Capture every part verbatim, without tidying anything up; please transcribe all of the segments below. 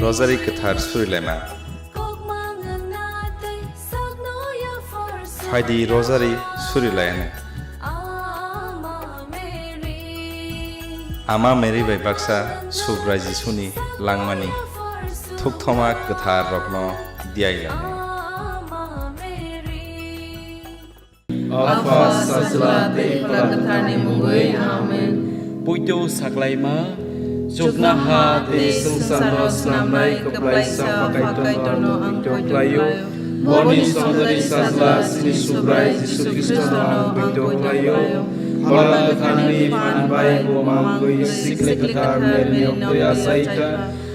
Rosary kwthar surilaima. Phaidi rosary surilaiyani. Ama Mary bai baksa Subrai Jisuni langmani thukthoma kwthar rokno diyailani. Apha, Sajla tei Phola Kwtharni mungwi. Amen. Poito saklaima, chuknoha tei swngcharno snamnai kwplaisa Pha Kaitorno ang poito khlaio. Boni songdari Sajla chini Subrai Jisu Khristono ang poito khlaio. Phola Kwtharni phan bai bo mangwi sikli kwthar Maryni oktwi achaikha.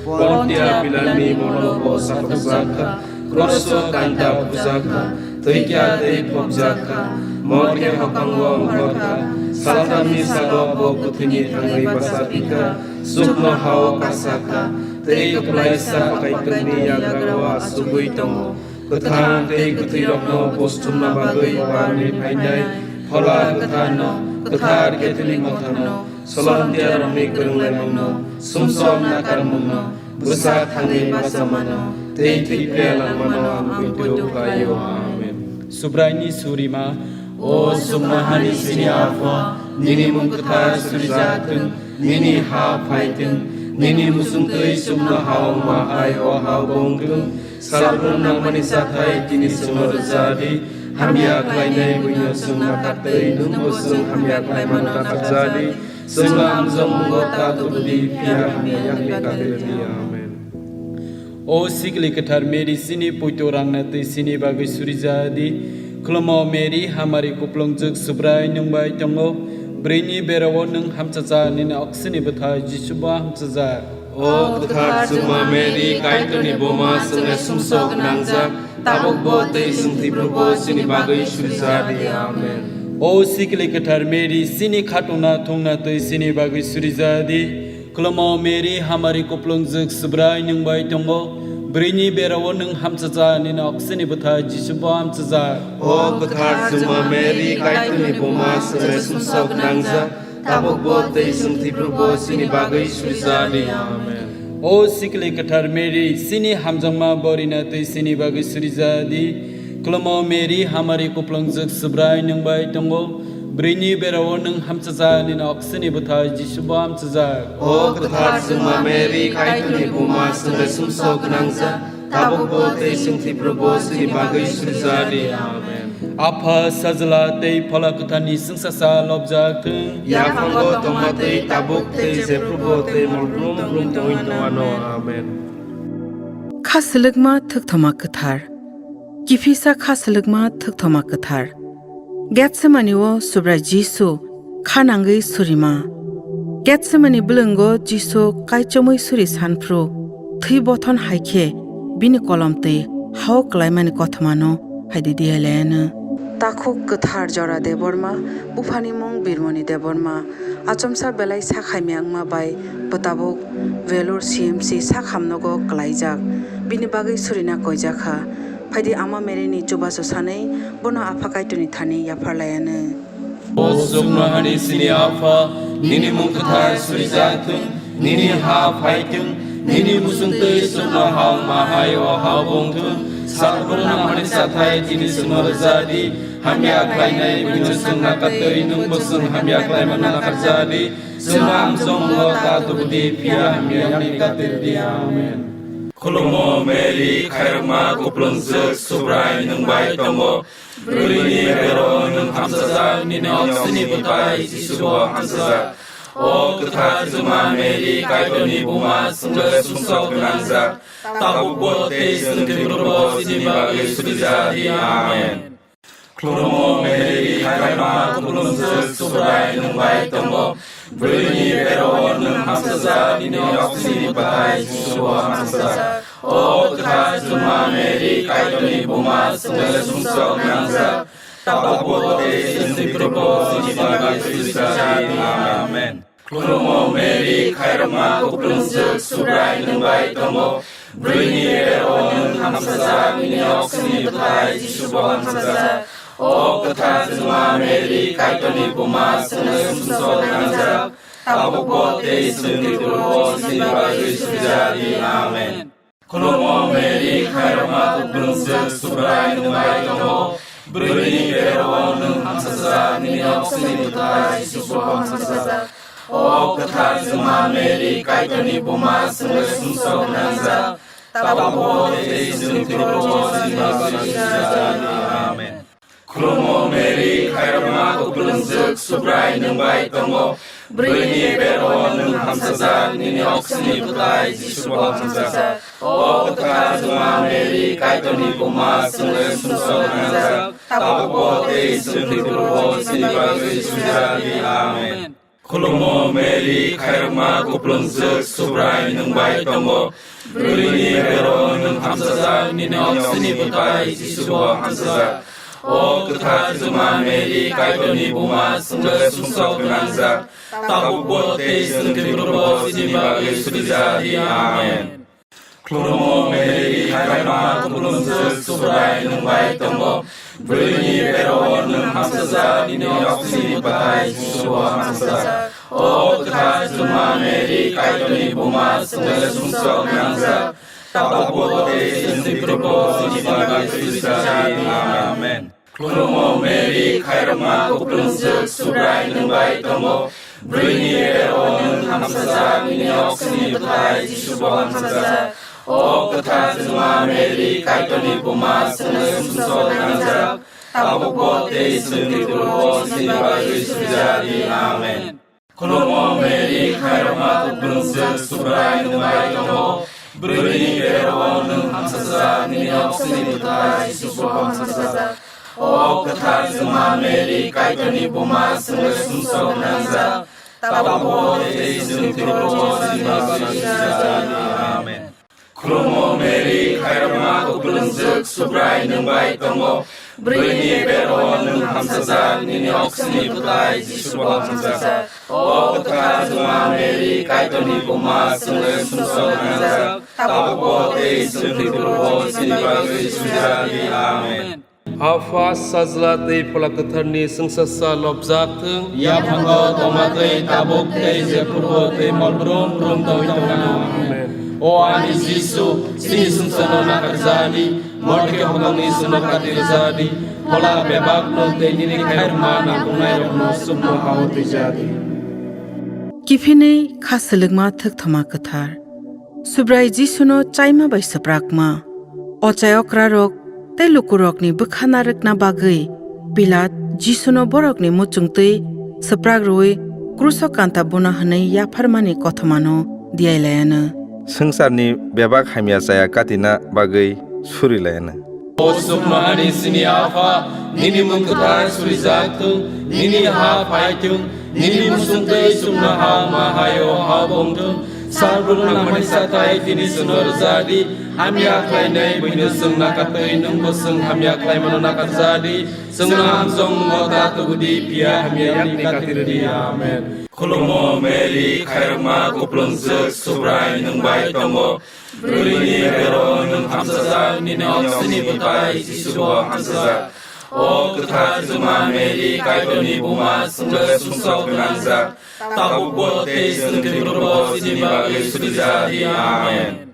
Pontia Pilatni molo bo sakokjakha. Kroso kanta bujakha, twi kya tei phobjakha, morke hokango ongkhorkha, salthamni salo bo kwthwini thangwi bachapikha, chuknohao kasakha, tei kwplaisa Pha Kaitorni yagrao achugwi tongo. Kwthang tei kwthwirokno buchumna bagwi barni phainai Phola Kwtharno, kwthar Catholic Motharno, Solomtiarokni kwrwnglaimungno, sumsok nakarmungno, bwsa thangwi bachamano, tei thwi phiya langmano ang poito khlaio. Amen. Subraini surima. O chuknohani chini Apha, nini mung kwthar surijak thung, nini ha phai thung, nini muchungtwi chuknohao wngma hai o hao bo wng thung. Salbrum nangmani chathai tini chwngno rwja di, hamya khlainai buino chwng nakar tei nwngbo chwng hamya khlaimano nakar ja di. Chwngno amjokmungo ta tubu di, phiya hamya yakni kati rw di. Amen. O sikli kwthar Mary, chini poito rangna twi chini bagwi surija di. Khulumo Mary, hamari kuplungjwk, Subrai nwng bai tongo. Bwrwini berao nwng hamchacha, nini oksini bwthai Jisu bo hamchajak. O kwthar chwngma Mary, Kaitorni buma, chwngno sumsok gwnangjak, tabukbo tei chwng thwiphrubo chini bagwi surija di. Amen. O sikli kwthar Mary, chini khatungna thungna twi chini bagwi surija di. Khulumo Mary, hamari kuplungjwk, Subrai nwng bai tongo. Bwrwini berao nwng hamchacha, nini oksini bwthai Jisu bo hamchajak. O kwthar chwngma Mary, Kaitorni buma, chwngno sumsok gwnangjak, tabukbo tei chwng thwiphrubo chini bagwi surija di. Amen. O sikli kwthar Mary, chini hamjakma borina twi chini bagwi surija di. Khulumo Mary, hamari kuplungjwk, Subrai nwng bai tongo. Bwrwini berao nwng hamchacha, nini oksini bwthai Jisu bo hamchajak. O kwthar chwngma Mary, Kaitorni buma, chwngno sumsok gwnangjak, tabukbo tei chwng thwiphrubo chini bagwi surija di. Amen. Apha, Sajla tei Phola Kwtharni chwngsacha lobjak thung. Yaphango tongma twi tabuk tei jephrubo tei mol brum brum tongwi tongmano. Amen. Kha swlwkma thukthoma kwthar. Kiphilsa kha swlwkma thukthoma kwthar. Getsemani o Subrai Jisu kha nangwi surima. Getsemani bwlwngo Jisu kaichomwi suri sanphru thwi bothon hai khe bini kolom twi hao klaimani kothomano hai di diyailaiano. Takhuk kwthar Jora Debbarma, buphani mung Birmoni Debbarma, achomsa belai sakhaimya wngma bai bo tabuk Vellore C M C sakhamnogo klaijak, bini bagwi surina koijakha. Phaidi Ama Maryni chubachu sanwi bono Apha Kaitorni thani yapharlaianw. O chuknohani chini Apha, nini mung kwthar surijak thung, nini ha phai thung, nini muchungtwi chuknoha wngma hai o hao bo wng thung. Salbrum nangmani chathai tini chwngno rwja di, hamya khlainai buino chwng nakar twi nwngbo chwng hamya khlaimano nakar ja di. Chwngno amjokmungo ta tubu di, phiya hamya yakni kati rw di. Amen. Khulumo Mary, khairokma kuplungjwk, Subrai nwng bai tongo. Bwrwini berao nwng hamchajak, nini oksini bwthai Jisu bo hamchajak. O kwthar chwngma Mary, Kaitorni buma, chwngno sumsok gwnangjak, tabukbo tei chwng thwiphrubo chini bagwi surija di. Amen. Khulumo Mary, khairokma kuplungjwk, Subrai nwng bai tongo. Bwrwini berao nwng hamchajak, nini oksini bwthai Jisu bo hamchajak. O kwthar chwngma Mary, Kaitorni buma, chwngno sumsok gwnangjak, tabukbo tei chwng thwiphrubo chini bagwi surija di. Amen. Khulumo Mary, khairokma kuplungjwk, Subrai nwng bai tongo. Bwrwini berao nwng hamchajak, nini oksini bwthai Jisu bo hamchajak. O kwthar chwngma Mary, Kaitorni buma, chwngno sumsok gwnangjak, tabukbo tei chwng thwiphrubo chini bagwi surija di. Amen. Khulumo Mary, khairokma kuplungjwk, Subrai nwng bai tongo. Bwrwini berao nwng hamsajak, nini oksini bwtai Jisu bo hamsajak. O kwthar Jwma Mary, Kaitorni buma, chwngno sumsok gwnangjak, tabukbo tei chwng thwibago chini bagwi sujak di. Amen. Khulumo Mary, khairokma kuplungjwk, Subrai nwng bai tongo. Bwrwini berao nwng hamsajak, nini oksini bwtai Jisu bo hamsajak. O kwthar Jwma Mary, Kaitorni buma, chwngno sumsok gwnangjak, tabukbo tei chwng thwibago chini bagwi sujak di. Amen. Khulumo Mary, khairokma kuplungjwk, Subrai nwng bai tongo. Bwrwini berao nwng hamsajak, nini oksini bwtai Jisu bo hamsajak. O kwthar Jwma Mary, Kaitorni buma, chwngno sumsok gwnangjak, tabukbo tei chwng thwibago chini bagwi sujak di. Amen. Khulumo Mary, khairokma kuplungjwk, Subrai nwng bai tongo. Bwrwini berao nwng hamsajak, nini oksini bwtai Jisu bo hamsajak. O kwthar Jwma Mary, Kaitorni buma, chwngno sumsok gwnangjak, tabukbo tei chwng thwibago chini bagwi sujak di. Amen. Khulumo Mary, khairokma kuplungjwk, Subrai nwng bai tongo. Bwrwini berao nwng hamsajak, nini oksini bwtai Jisu bo hamsajak. O kwthar Jwma Mary, Kaitorni buma, chwngno sumsok gwnangjak, tabukbo tei chwng thwibago chini bagwi sujak di. Amen. Khulumo Mary, khairokma kuplungjwk, Subrai nwng bai tongo. Bwrwini berao nwng hamsajak, nini oksini bwtai Jisu bo hamsajak. O kwthar Jwma Mary, Kaitorni buma, chwngno sumsok gwnangjak, tabukbo tei chwng thwibago chini bagwi sujak di. Amen. Khulumo Mary, khairokma kuplungjwk, Subrai nwng bai tongo. Bwrwini berao nwng hamsajak, nini oksini bwtai Jisu bo hamsajak. O kwthar Jwma Mary, Kaitorni buma, chwngno sumsok gwnangjak, tabukbo tei chwng thwibago chini bagwi sujak di. Amen. Apha, Sajla tei Phola Kwtharni chwngsasa lobjak thung. Yaphango tongma twi tabuk tei jephrubo tei mol brum brum tongwi tongthung. Amen. O ani Jisu, chini sumsokno nakarjadi, morke hokongni sumno katirjadi, phola bebakno tei nini khairokma nangkuknairokno sumno hao twijadi. Kiphinwi kha swlwkma thwkthoma kwthar. Subrai Jisuno chaima bai swprakma. Ochai okrarok tei lukurokni bwkha narwkna bagwi Pilat Jisuno borokni muchungtwi swprak rwui kruso kanta buna hwnwi yapharmani kothomano diyailaiano. Swngcharni bebak hamya chaya katina bagwi surilaiano. O sukno ani sini Apha, nini mung kwthar surijak thung, nini ha phai thung, nini muchungtwi sukno ha ma hayo ha bong thung. Salbrumno nangmani sathai tini chwngno rwjadi, hamya khlainai buino chwng nakatwi, nwngbo chwng hamya khlaimano nakarjadi. Chwngno hamjong mungo ta tubudi, phiya hamya yakni katirdi. Amen. Khulumo Mary, khairokma kuplungjwk, Subrai nwng bai tongo. Bwrwini bero nwng hamsajak, nini oksini bwtai Jisu bo hamsajak. O kwthar Jwma Mary, Kaitorni buma, chwngno sumsok gwnangjak, tabukbo tei chwng thwiphurubo chini bagwi surijadi. Amen.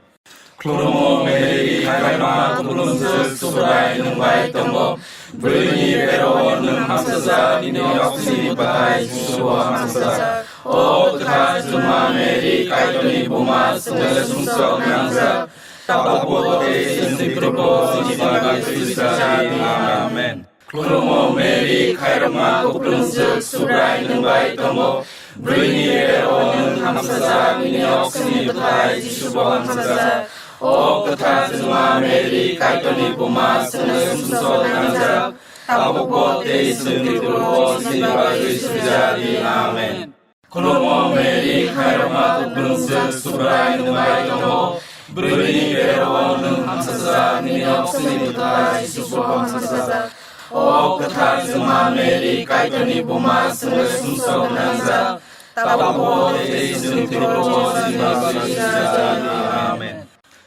Khulumo Mary, khairokma kuplungjwk, Subrai nwng bai tongo. Bwrwini bero nwng hamsajak, nini oksini bwtai Jisu bo hamsajak. O kwthar Jwma Mary, Kaitorni buma, chwngno sumsok gwnangjak, tabukbo tei chwng thwiphurubo chini bagwi surijadi. Amen. Khulumo Mary, khairokma kuplungjwk, Subrai nwng bai tongo. Bwrwini bero nwng hamsajak, nini oksini bwtai Jisu bo hamsajak. O kwthar Jwma Mary, Kaitorni buma, chwngno sumsok gwnangjak, tabukbo tei chwng thwiphurubo chini bagwi surijadi. Amen. Khulumo Mary, khairokma kuplungjwk, Subrai nwng bai tongo. Bwrwini bero nwng hamsajak, nini oksini bwtai Jisu bo hamsajak. O kwthar Jwma Mary, Kaitorni buma, chwngno sumsok gwnangjak, tabukbo tei chwng thwiphurubo chini bagwi surijadi. Amen.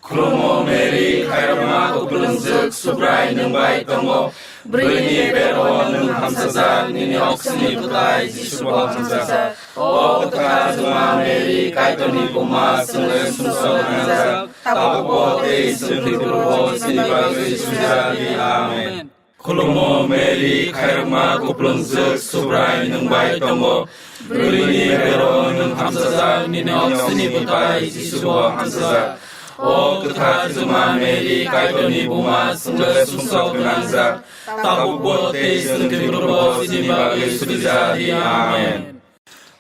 Khulumo Mary, khairokma kuplungjwk, Subrai nwng bai tongo. Bwrwini bero nwng hamsajak, nini oksini bwtai Jisubo hamsajak. O kwthar Juma Mary, Kaitorni buma, chwngno sumsok nangjak, tabukbo tei chwng thwiphrubo chini bagwi sujadi. Amen. Khulumo Mary, khairokma kuplungjwk, Subrai nwng bai tongo. Bwrwini bero nwng hamsajak, nini oksini bwtai Jisubo hamsajak. O kwthar Juma Mary, Kaitorni buma, chwngno sumsok nangjak, tabukbo tei chwng thwiphrubo chini bagwi sujadi. Amen.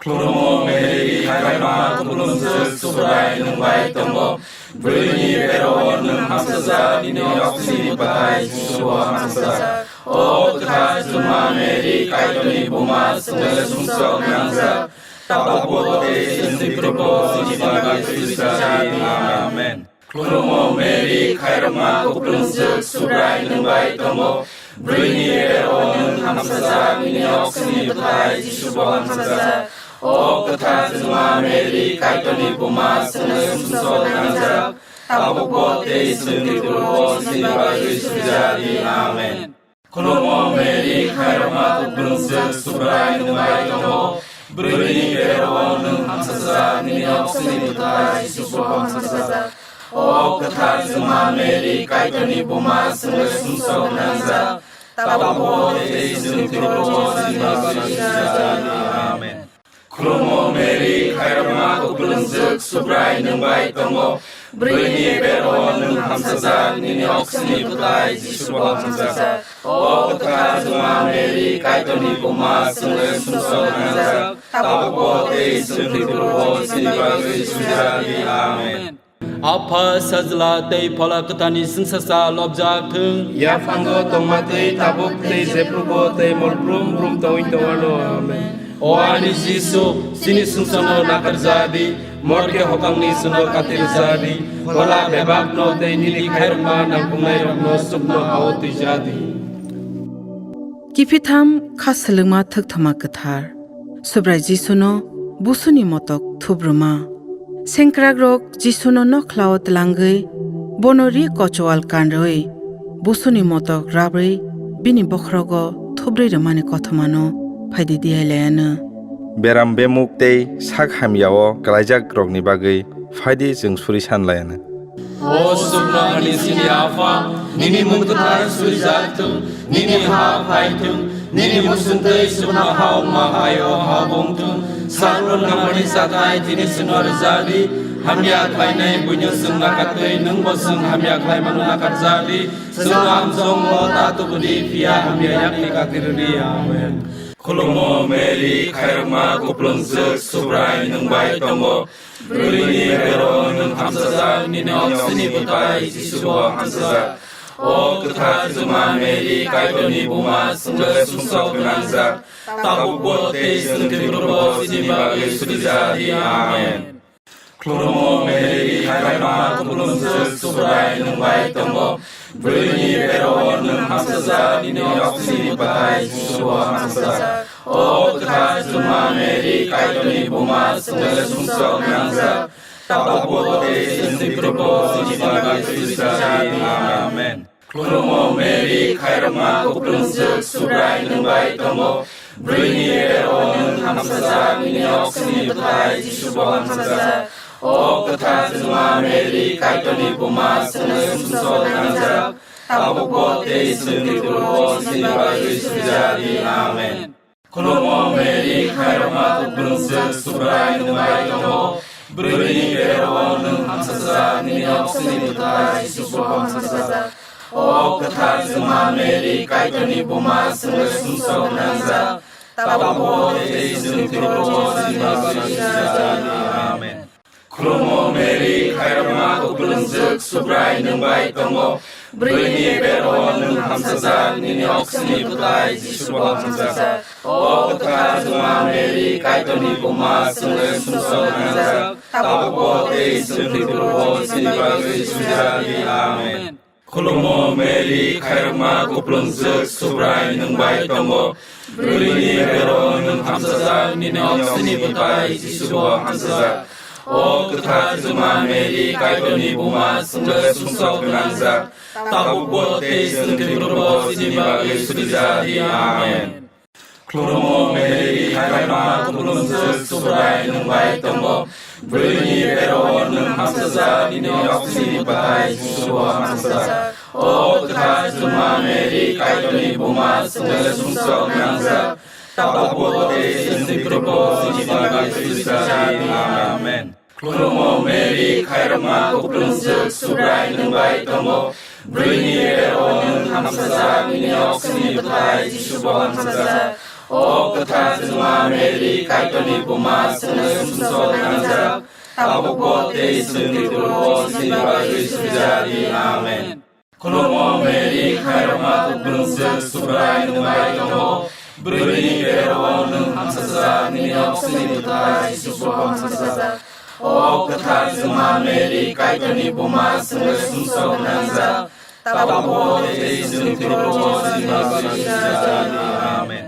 Khulumo Mary, khairokma kuplungjwk, Subrai nwng bai tongo. Bwrwini bero nwng hamsajak, nini oksini bwtai Jisubo hamsajak. O kwthar Juma Mary, Kaitorni buma, chwngno sumsok nangjak, tabukbo tei chwng thwiphrubo chini bagwi sujadi. Amen. Khulumo Mary, khairokma kuplungjwk, Subrai nwng bai tongo. Bwrwini bero nwng hamsajak, nini oksini bwtai Jisubo hamsajak. O kwthar Juma Mary, Kaitorni buma, chwngno sumsok nangjak, tabukbo tei chwng thwiphrubo chini bagwi sujadi. Amen. Khulumo Mary, khairokma kuplungjwk, Subrai nwng bai tongo. Bwrwini bero nwng hamsajak, nini oksini bwtai Jisubo hamsajak. O kwthar Juma Mary, Kaitorni buma, chwngno sumsok nangjak, tabukbo tei chwng thwiphrubo chini bagwi sujadi. Amen. Khulumo Mary, khairokma kuplungjwk, Subrai nwng bai tongo. Bwrwini bero nwng hamsajak, nini oksini bwtai Jisubo hamsajak. O kwthar Juma Mary, Kaitorni buma, chwngno sumsok nangjak, tabukbo tei chwng thwiphrubo chini bagwi sujadi. Amen. Apha Sajla tei Phola Kwtharni chwngsacha lobjak thung. Yaphango tongma tei tabuk tei jephrubo tei mol brum brum tongwi tongwano. Amen. O ani Jisu, chini sungsano nakarjadi, morke hokangni sino katirjadi, phola bebakno tei nini khairokma nangkuknairokno chukno hao twijadi. Kiphitham kha swlwngma thwkthoma kwthar. Subrai Jisuno busuni motok thubrwma. Sengkrakrok Jisuno nokhlao tlangwi, bono ri kochwal kanrwi, busuni motok rabrwi, bini bokhrogo thubrwi rwmani kothomano phaidi diyailaiano. Beram bemuk tei sak hamyao kwlaijakrokni bagwi phaidi chwng suri sanlaiano. O sukno ani chini Apha, nini mung kwthar surijak thung, nini ha phai thung, nini muchungtwi sukno ha wngma hai-o ha wng thung. Sakno nangmani chathai tini chwngno rwjadi, hamya khlainai buino chwng nakatwi, nwngbo chwng hamya khlaimano nakarjadi. Chwngno amchongno ta tubudi, phiya hamya yakni katirwdi. Amen. Khulumo Mary, khairokma kuplungjwk, Subrai nwng bai tongo. Bwrwini bero nwng hamsajak, nini oksini bwtai Jisubo hamsajak. O kwthar Juma Mary, Kaitorni buma, chwngno sumsok gwnangjak, tabukbo tei chwng thwiphurubo chini bagwi surijadi. Amen. Khulumo Mary, khairokma kuplungjwk, Subrai nwng bai tongo. Bwrwini bero nwng hamsajak, nini oksini bwtai Jisubo hamsajak. O kwthar Juma Mary, Kaitorni buma, chwngno sumsok nangjak, tabukbo tei chwng thwiphurubo chini bagwi surijadi. Amen. Khulumo Mary, khairokma kuplungjwk, Subrai nwng bai tongo. Bwrwini bero nwng hamsajak, nini oksini bwtai Jisubo hamsajak. O kwthar Juma Mary, Kaitorni buma, chwngno sumsok nangjak, tabukbo tei chwng thwiphurubo chini bagwi surijadi. Amen. Khulumo Mary, khairokma kuplungjwk, Subrai nwng bai tongo. Bwrwini bero nwng hamsajak, nini oksini bwtai Jisubo hamsajak. O kwthar Juma Mary, Kaitorni buma, chwngno sumsok nangjak, tabukbo tei chwng thwiphurubo chini bagwi surijadi. Amen. Khulumo Mary, khairokma kuplungjwk, Subrai nwng bai tongo. Bwrwini bero nwng hamsajak, nini oksini bwtai Jisubo hamsajak. O kwthar Juma Mary, Kaitorni buma, chwngno sumsok nangjak, tabukbo tei chwng thwiphurubo chini bagwi surijadi. Amen. Khulumo Mary, khairokma kuplungjwk, Subrai nwng bai tongo. Bwrwini bero nwng hamsajak, nini oksini bwtai Jisubo hamsajak. O kwthar Juma Mary, Kaitorni buma, chwngno sumsok gwnangjak, tabukbo tei chwng thwiphrubo chini bagwi suri ja di. Amen. Khulumo Mary, khairokma kuplungjwk, Subrai nwng bai tongo. Bwrwini bero-o nwng hamsajak, nini oksini bwthai Jisubo hamsajak. O kwthar Juma Mary, Kaitorni buma, chwngno sumsok gwnangjak, tabukbo tei chwng thwiphrubo chini bagwi suri ja di. Amen. Khulumo Mary, khairokma kuplungjwk, Subrai nwng bai tongo. Bwrwini bero-o nwng hamsajak, nini oksini bwthai Jisubo hamsajak. O kwthar Juma Mary, Kaitorni buma, chwngno sumsok gwnangjak, tabukbo tei chwng thwiphrubo chini bagwi suri ja di. Amen. Khulumo Mary, khairokma kuplungjwk, Subrai nwng bai tongo. Bwrwini bero-o nwng hamsajak, nini oksini bwthai Jisubo hamsajak. O kwthar Juma Mary, Kaitorni buma, chwngno sumsok gwnangjak, tabukbo tei chwng thwiphrubo chini bagwi suri ja di. Amen.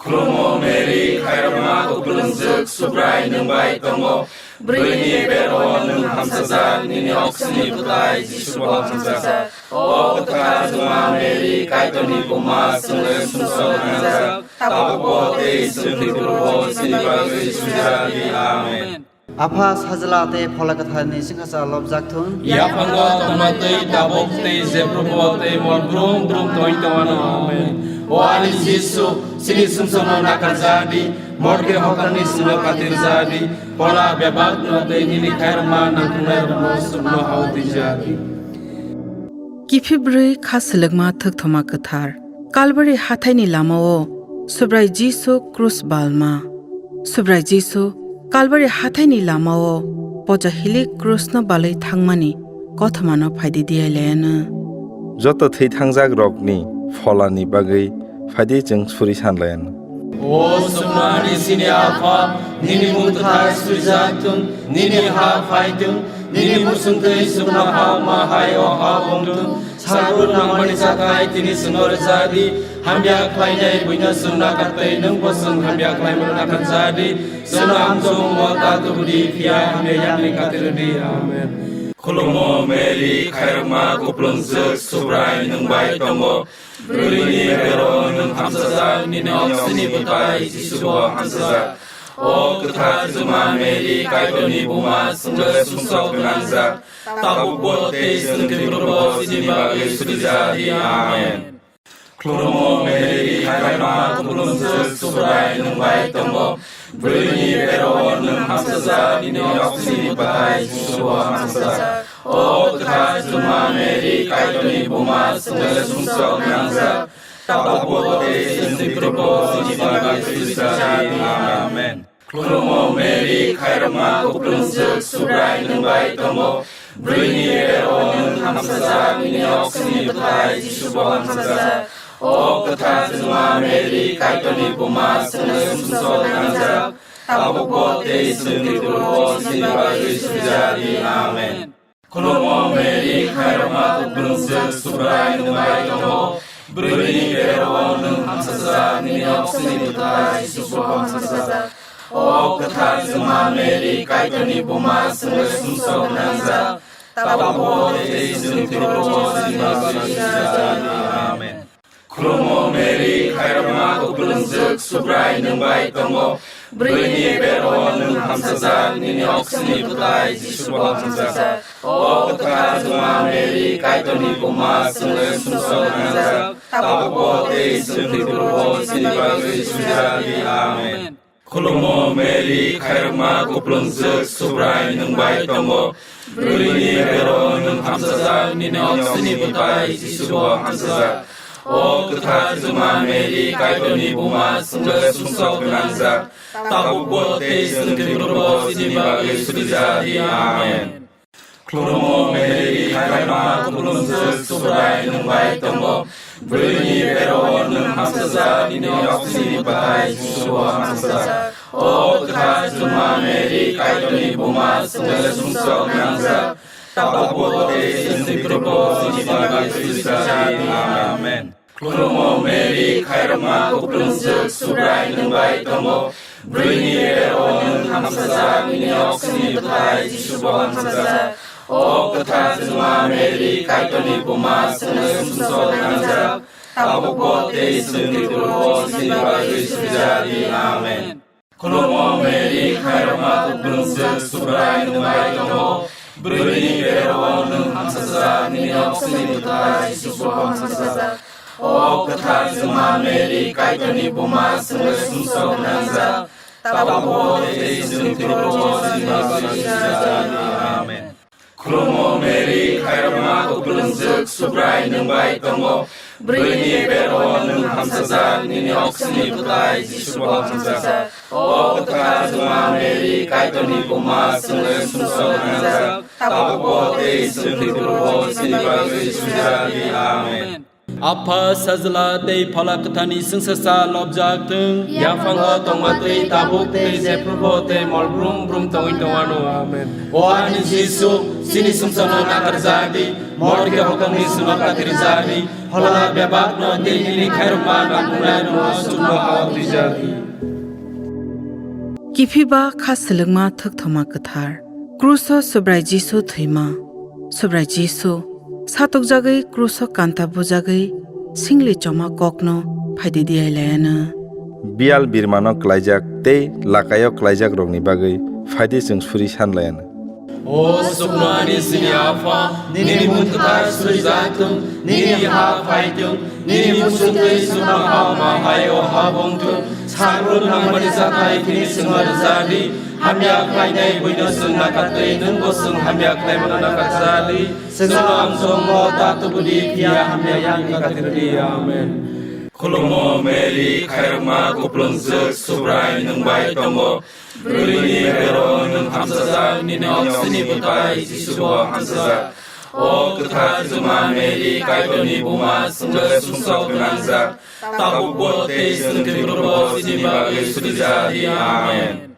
Khulumo Mary, khairokma kuplungjwk, Subrai nwng bai tongo. Bwrwini bero-o nwng hamsajak, nini oksini bwthai Jisubo hamsajak. O kwthar Juma Mary, Kaitorni buma, chwngno sumsok gwnangjak, tabukbo tei chwng thwiphrubo chini bagwi suri ja di. Amen. Apha, Sajla tei Phola Kwtharni chwngsacha lobjak thun. Yaphango tongma twi tabuk tei jephrubo tei mol brum brum tongwi tongmano. Amen. O ani Jisu, chini sumsokno nakarja di, morke hokrani sino katirja di, phola bebakno tei nini khairokma nangkuknairokno chukno hao tija di. Kiphilbrwi kha selekma thwkthoma kwthar. Kalbari hathaini lamao Subrai Jisu krus balma. Subrai Jisu Kalbari hathaini lamao pocha hilik krusno balwi thangmani kothomano phaidi diyailaiano. Joto thwi thangjak rokni pholani bagwi phaidi chwng suri sanlaiano. O Sumani sini Apha, nini mung kwthar suijak thung, nini ha phai thung, nini muchung twi chuknoha ma hai o ha ong thung. Salbur nangmani chakhai tini chwngno rwja di, hamya khlainai buino chwng nakar tei nwngbo chwng hamya khlaimano nakar ja di. Chwngno amjokmungo ta tubu di, phiya hamya yakni kati rw di. Amen. Khulumo Mary, khairokma kuplungjwk, Subrai nwng bai tongo. Bwrwini bero nwng hamsajak, nini oksini bwthai Jisubo hamsajak. O kwthar Juma Mary, Kaitorni buma, chwngno sumsok gwnangjak, tabukbo tei chwng thwiphurubo chini bagwi suri ja di. Amen. Khulumo Mary, khairokma kuplungjwk, Subrai nwng bai tongo. Bwrwini bero nwng hamsajak, nini oksini bwthai Jisubo hamsajak. O kwthar Juma Mary, Kaitorni buma, chwngno sumsok gwnangjak, tabukbo tei chwng thwiphurubo chini bagwi suri ja di. Amen. Khulumo Mary, khairokma kuplungjwk, Subrai nwng bai tongo. Bwrwini bero nwng hamsajak, nini oksini bwthai Jisubo hamsajak. O kwthar Juma Mary, Kaitorni buma, chwngno sumsok gwnangjak, tabukbo tei chwng thwiphurubo chini bagwi suri ja di. Amen. Khulumo Mary, khairokma kuplungjwk, Subrai nwng bai tongo. Bwrwini bero nwng hamsajak, nini oksini bwthai Jisubo hamsajak. O kwthar Juma Mary, Kaitorni buma, chwngno sumsok gwnangjak, tabukbo tei chwng thwiphurubo chini bagwi suri ja di. Amen. Khulumo Mary, khairokma kuplungjwk, Subrai nwng bai tongo. Bwrwini bero nwng hamsajak, nini oksini bwthai Jisubo hamsajak. O kwthar Juma Mary, Kaitorni buma, chwngno sumsok gwnangjak, tabukbo tei chwng thwiphurubo chini bagwi suri ja di. Amen. Khulumo Mary, khairokma kuplungjwk, Subrai nwng bai tongo. Bwrwini bero nwng hamsajak, nini oksini bwthai Jisubo hamsajak. O kwthar Juma Mary, Kaitorni buma, chwngno sumsok gwnangjak, tabukbo tei chwng thwiphurubo chini bagwi suri ja di. Amen. Khulumo Mary, khairokma kuplungjwk, Subrai nwng bai tongo. Bwrwini bero nwng hamsajak, nini oksini bwthai Jisubo hamsajak. O kwthar Juma Mary, Kaitorni buma, chwngno sumsok gwnangjak, tabukbo tei chwng thwiphurubo chini bagwi suri ja di. Amen. Khulumo Mary, khairokma kuplungjwk, Subrai nwng bai tongo. Bwrwini bero nwng hamsajak, nini oksini bwthai Jisu bo hamsajak. O kwthar Juma Mary, Kaitorni buma, chwngno sumsok nangjak, tabukbo tei chwngni phurubo chini bagwi suri ja di. Amen. Khulumo Mary, khairokma kuplung swk, Subrai nwng bai tongo. Bwrwini bero nwng hamsajak, nini oksini bwthai Jisu bo hamsajak. O kwthar Juma Mary, Kaitorni buma, chwngno sumsok nangjak, tabukbo tei chwngni phurubo chini bagwi suri ja di. Amen. Khulumo Mary, khairokma kuplung swk, Subrai nwng bai tongo. Bwrwini bero nwng hamsajak, nini oksini bwthai Jisu bo hamsajak. O kwthar Juma Mary, Kaitorni buma, chwngno sumsok nangjak, tabukbo tei chwngni phurubo chini bagwi suri ja di. Amen. Apha, Sajla tei Phola Kwtharni chwngsacha lobjak thung. Yaphango tongma twi tabuk tei jephrubo tei mol brum brum tongwi tongwano. Amen. O ani Jisu, chini sumsokno nakarjak di, morke hokomni sino katirjak di, phola bebakno tei bini khairokma nangkuknairokno chukno hao twijak di. Kiphiba kha swlwkma thukthoma kwthar. Kruso Subrai Jisu thwima. Subrai Jisu, satokjagwi kruso kanta bujagwi singli choma kokno phaidi diyailaiano. Bial birmano klaijak tei lakaio klaijak rokni bagwi phaidi chwng suri sanlaiano. O sukno ani sini Apha, nini mung kwthar suri jathung, nini ha phaitung, nini muchungtwi sukno ha ma hai o ha bongthung, sagrun nangmani jathai khini singma rwjadi, hamya khlainai buino chwng nakatwi, nwngbo chwng hamya khlaimano nakatjadi, chwngno amchongmo ta tubudi phiya hamya yakni katirdi. Amen. Khulumo Mary, khairokma kuplung swk, Subrai nwng bai tongo. Bwrwini bero nwng hamsajak, nini oksini bwthai Jisu bo hamsajak. O kwthar Juma Mary, Kaitorni buma, chwngno sumsok gwnangjak, tabukbo tei chwngni phurubo chini bagwi suri ja di. Amen.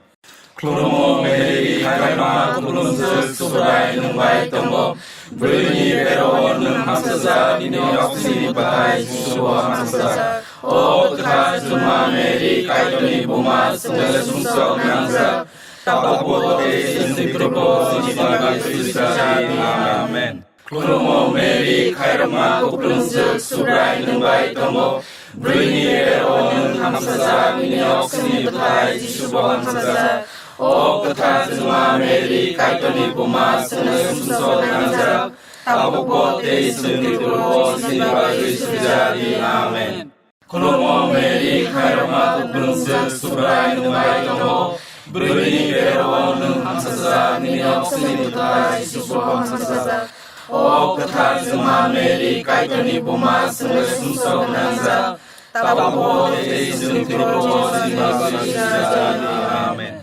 Khulumo Mary, khairokma kuplung swk, Subrai nwng bai tongo. Bwrwini bero nwng hamsajak, nini oksini bwthai Jisu bo hamsajak. O kwthar Juma Mary, Kaitorni buma, chwngno sumsok nangjak, tabukbo tei chwngni phurubo chini bagwi suri ja di. Amen. Khulumo Mary, khairokma kuplung swk, Subrai nwng bai tongo. Bwrwini bero nwng hamsajak, nini oksini bwthai Jisu bo hamsajak. O kwthar Juma Mary, Kaitorni buma, chwngno sumsok nangjak, tabukbo tei chwngni phurubo chini bagwi suri ja di. Amen. Khulumo Mary, khairokma kuplung swk, Subrai nwng bai tongo. Bwrwini bero nwng hamsajak, nini oksini bwthai Jisu bo hamsajak. O kwthar Juma Mary, Kaitorni buma, chwngno sumsok nangjak, tabukbo tei chwngni phurubo chini bagwi suri ja di. Amen.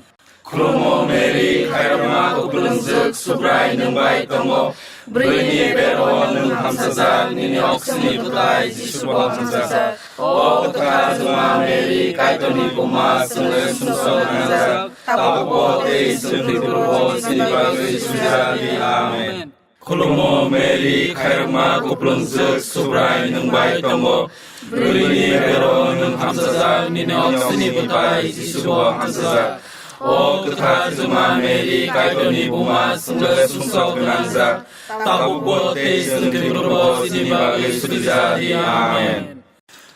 Khulumo Mary, khairokma kuplung swk, Subrai nwng bai tongo. Bwrwini bero nwng hamsajak, nini oksini bwthai Jisu bo hamsajak. O kwthar Juma Mary, Kaitorni buma, chwngno sumsok nangjak, tabukbo tei chwngni phurubo chini bagwi suri ja di. Amen. Khulumo Mary, khairokma kuplung swk, Subrai nwng bai tongo. Bwrwini bero nwng hamsajak, nini oksini bwthai Jisu bo hamsajak. O kwthar Juma Mary, Kaitorni buma, chwngno sumsok gwnangjak, tabukbo tei chwngni phurubo chini bagwi suri ja di. Amen.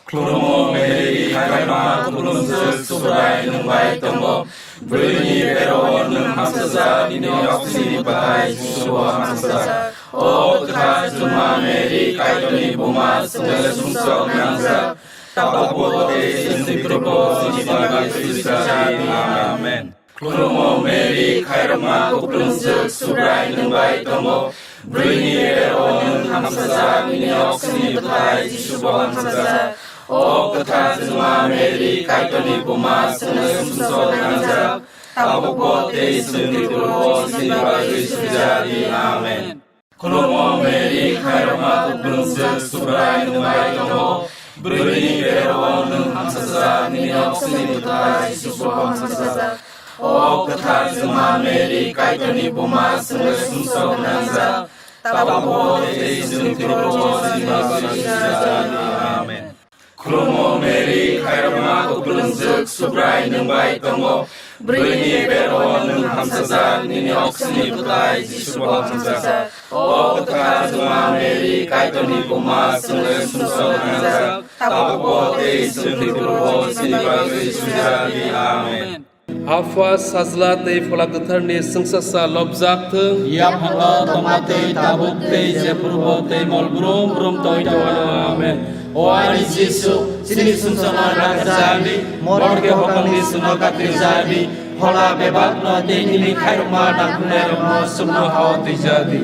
Khulumo Mary, khairokma kuplung swk, Subrai nwng bai tongo. Bwrwini bero nwng hamsajak, nini oksini bwthai Jisu bo hamsajak. O kwthar Juma Mary, Kaitorni buma, chwngno sumsok nangjak, tabukbo tei chwngni phurubo chini bagwi suri ja di. Amen. Khulumo Mary, khairokma kuplung swk, Subrai nwng bai tongo. Bwrwini bero nwng hamsajak, nini oksini bwthai Jisu bo hamsajak. O kwthar Juma Mary, Kaitorni buma, chwngno sumsok nangjak, tabukbo tei chwngni phurubo chini bagwi suri ja di. Amen. Khulumo Mary, khairokma kuplung swk, Subrai nwng bai tongo. Bwrwini bero nwng hamsajak, nini oksini bwthai Jisu bo hamsajak. O kwthar Juma Mary, Kaitorni buma, chwngno sumsok nangjak, tabukbo tei chwngni phurubo chini bagwi suri ja di. Amen. Khulumo Mary, khairokma kwplwngjwk, Subrai nwng bai tongo. Bwrwini bero nwng hamsajak, nini oksini bwtai Jisu bo hamsajak. O kwthar Juma Mary, Kaitorni buma, chwngno sumsok nangjak, tabukbo tei chwng thwiphurubo chini bagwi sujak di. Amen. Apha, Sajla tei Phola Kwtharni chwngsasa lobjak thung. Yaphango tongma tei tabuk tei jephurubo tei mol brum brum tongwi tongwano. Amen. O ani Jisu, chini sumsokno nakarjadi, morokhe hokangni sumno katirjadi, phola bebakno tei nini khairokma nangkuknairokno sumno hao twijadi.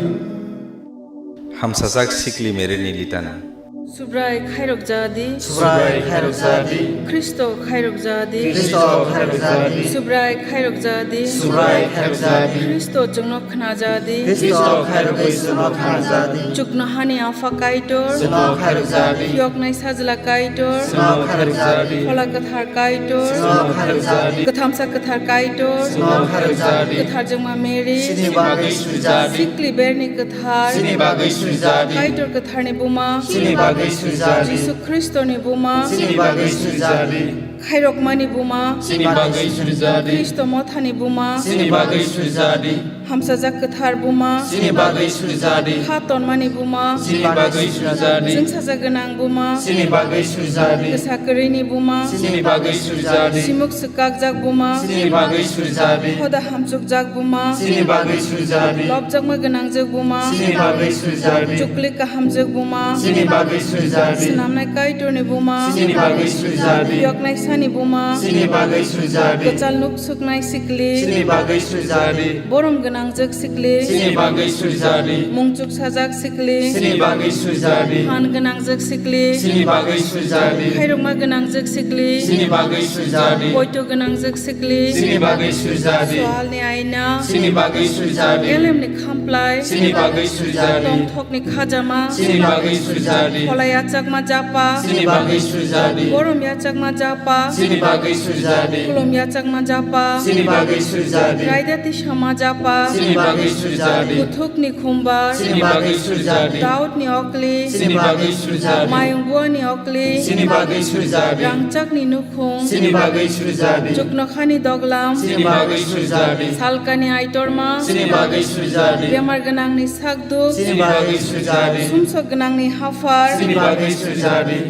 Hamsajak sikli Mary ni litani. Subrai khairok jadi. Subrai khairok jadi. Khristo khairok jadi. Khristo khairok jadi. Subrai khairok jadi. Subrai khairok jadi. Khristo chwngno khna jadi. Khristo khairok bai chwngno khna jadi. Chuknohani Apha Kaitor. Chwngno khairok jadi. Phiyoknai Sajla Kaitor. Chwngno khairok jadi. Phola Kwthar Kaitor. Chwngno khairok jadi. Kwthamsa Kwthar Kaitor. Chwngno khairok jadi. Kwthar Jwngma Mary. Chini bagwi sujadi. Sikli Berni Kwthar. Chini bagwi sujadi. Kaitor Kwtharni Buma. Chini bagwi sujadi. Jisu Khristoni Buma. Chini bagwi sujadi. Khairokmani Buma. Chini bagwi sujadi. Khristo Mothani Buma. Chini bagwi sujadi. Hamsajak Kwthar Buma. Chini bagwi sujadi. Kha tonmani Buma. Chini bagwi sujadi. Chwngsajak gwnang Buma. Chini bagwi sujadi. Kwsa kwrwini Buma. Chini bagwi sujadi. Simuk swkakjak Buma. Chini bagwi sujadi. Hoda hamchukjak Buma. Chini bagwi sujadi. Lobjakma gwnangjwk Buma. Chini bagwi sujadi. Chuklik kahamjwk Buma. Chini bagwi sujadi. Snamnai Kaitorni Buma. Chini bagwi sujadi. Yoknai Sani Buma. Chini bagwi sujadi. Kwchal nuk suknai sikli. Chini bagwi sujadi. Borom gwnangjwk sikli. Chini bagwi sujadi. Mungchuk sajak sikli. Chini bagwi sujadi. Phan gwnangjwk sikli. Chini bagwi sujadi. Khairokma gwnangjwk sikli. Chini bagwi sujadi. Poito gwnangjwk sikli. Chini bagwi sujadi. Swalni aina. Chini bagwi sujadi. Elemni khamplai. Chini bagwi sujadi. Tongthokni khajama. Chini bagwi sujadi. Phola yachakma japa. Chini bagwi sujadi. Borom yachakma japa. Chini bagwi sujadi. Khulum yachakma japa. Chini bagwi sujadi. Raida tisama japa. Chini bagwi sujadi. Kuthukni khumbar. Chini bagwi sujadi. Daudni okli. Chini bagwi sujadi. Mayung buani okli. Chini bagwi sujadi. Rangchakni nukhung. Chini bagwi sujadi. Chuknokhani doglam. Chini bagwi sujadi. Salkani aitorma. Chini bagwi sujadi. Bemar gwnangni sakduk. Chini bagwi sujadi. Sumsok gwnangni haphar. Chini bagwi sujadi.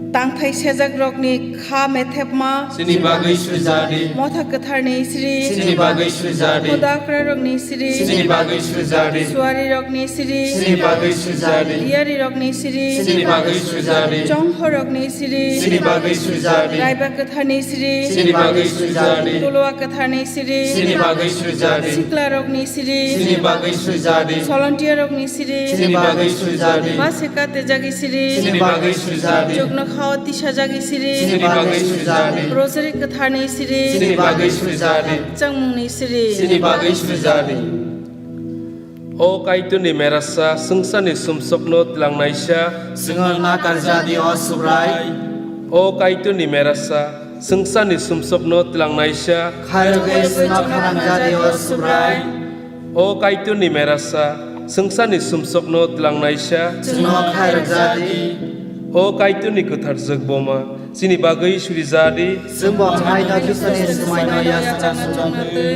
Tangthai sejak rokni kha methepma. Chini bagwi sujadi. Motha kwtharni sri. Chini bagwi sujadi. Hodakra rokni sri. Chini bagwi sujadi. Suari rokni sri. Chini bagwi sujadi. Diyari rokni sri. Chini bagwi sujadi. Chongho rokni sri. Chini bagwi sujadi. Raiba kwtharni sri. Chini bagwi sujadi. Tolowa kwtharni sri. Chini bagwi sujadi. Sikla rokni sri. Chini bagwi sujadi. Solontia rokni sri. Chini bagwi sujadi. Base kate jagi sri. Chini bagwi sujadi. Chuknokhao tisa jagi sri. Chini bagwi sujadi. Rosary kwtharni sri. Chini bagwi sujadi. Changmungni sri. Chini bagwi sujadi. O Kaitorni merasa, swngcharni sumsokno twlangnaisa. Chwngno nakarjadi, o Subrai. O Kaitorni merasa, swngcharni sumsokno twlangnaisa. Khairogwi chwngno khanangjadi, o Subrai. O Kaitorni merasa, swngcharni sumsokno twlangnaisa. Chwngno khairokjadi. O Kaitorni kwthar jwk boma, chini bagwi surijadi. Chwngbo haino Khristoni swmaino yachakna sujokna twi.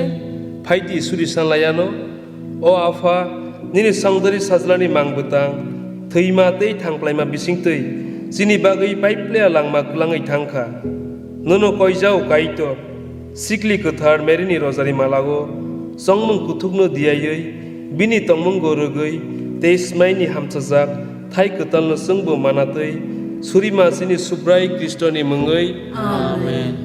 Phaidi suri sanlayano. O Apha, nini songdari sajlani mang bwtang, thwima tei thangplaima bisingtwi chini bagwi paiplaya langma kwlangwi thangkha. Nono koijao Kaitor, sikli kwthar Maryni rojari malao chongmung kuthukno diyaiwi, bini tongmungo rwgwi tei smaini hamchajak thai kwtalno chwngbo manatwi surima chini Subrai Khristoni mungwi. Amen.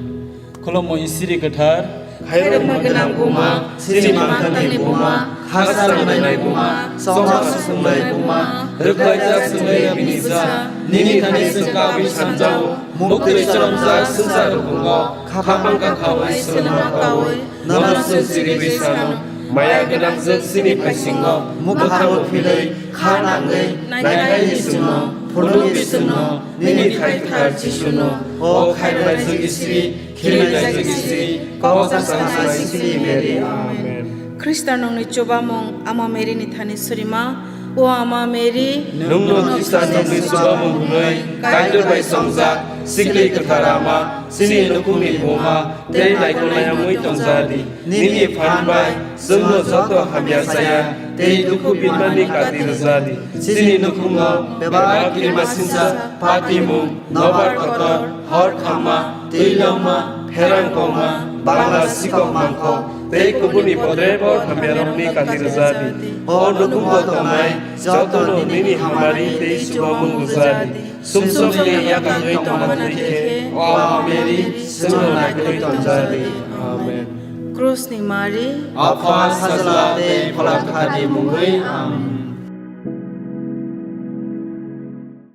Khulumui siri kwthar. Khairokma gwnang buma, chini mangthangni buma, khasa rwnainai buma, chongma susungnai buma, rwkhlaijak chwngwi bini cha, nini thani chwng kabwi sanjao, muktwi choromjak swngchar rukungo, khapang kangkhawi swlwngma kawi, nono chwng siriwi sano, maya gwnangjwk chini paisingo, mukharo philwi, kha nangwi, naikhaini chwngno, phunukni chwngno, nini thai kwthar Jisuno, o khairoknaijak Isri, khirinaijak Isri, kok chaksanai Sikli Mary. Amen. Khristanongni chubamung Ama Maryni thani surima, O Ama Mary, nwngno Khristanokni chubamung hwnwi Kaitor bai chongjak, sikli kwthar Ama, chini nukhungni buma tei naikolnai wngwi tongja di. Nini phan bai chwngno joto hamya chaya tei dukhu binmani kati rwja di. Chini nukhungo bebak kirimasingcha, patimung, nobar kotor, hor khamma, twi longma, pherang kongma, bangla sikok mangkok tei kubuni podrepot hamyarokni kati rwja di. O nukhungo tongnai jotono nini hamari tei chubamung rwja di. Sumsokni yakangwi tongma twi khe, O Ama Mary, chwngno naikolwi tongja di. Amen. Krusni Mari, Apha, Sajla tei Phola Kwtharni mungwi. Amen.